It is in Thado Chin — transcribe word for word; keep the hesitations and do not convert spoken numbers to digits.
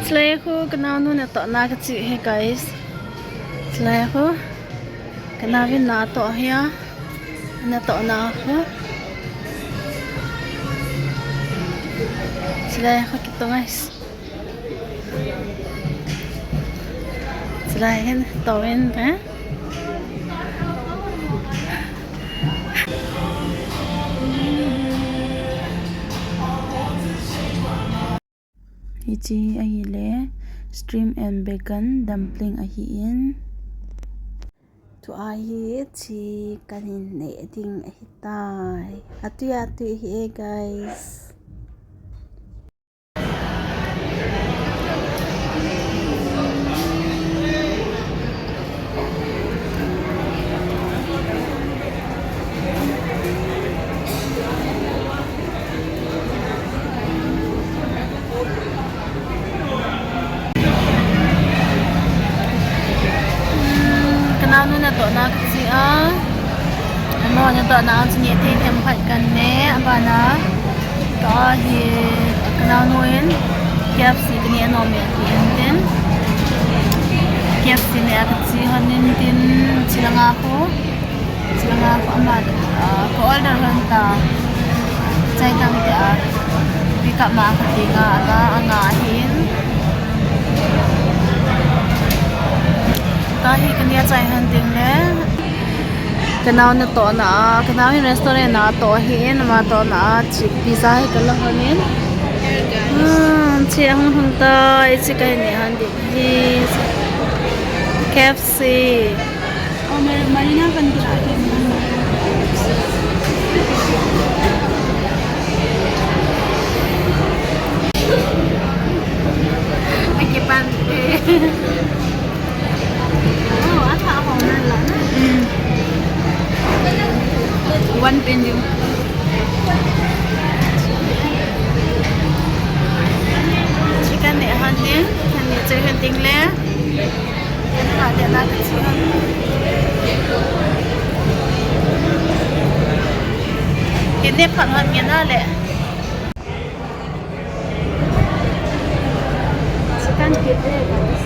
Chulai khu kanaonu natohna kache hi, guys. Chulai khu kanaovin natoh hi a, natohna khu. Chulai khu kiton, guys. Chulai hin toh in, eh? Hiche ahile shrimp and bacon dumpling ahin. Tua hi chicken in neh ding ahitai. Atui atui hi e, guys. Kanaonu natohna kache a. Amaho natohna a chun neh thei themkhat kaneh, abana tua hi kanaonu in K F C kaneh nom e atin tin, K F C neh a kache hon in tin, chulanga khu, chulanga khu ama, ah, ka order hon ta. Chai dang te a pick up ma kati nga, ana, anga ahin. Tua hi kaneh a chai hon ding le. Kanao natohna a, kanao hi restaurant a toh ahin, ama tohna a chi pizza hi kala hon in. Hmm, chi ahung hung ta, hiche kahin neh hon ding hi. K F C. Oh, Mar-, Marina kan kila kin. Akipan. Oh, ata ako na lang. Mm. One pen yung. Chicken neh hon in, kan neh chai hon ding le. Kidney phat hon ngen a le. Chicken kidney, guys.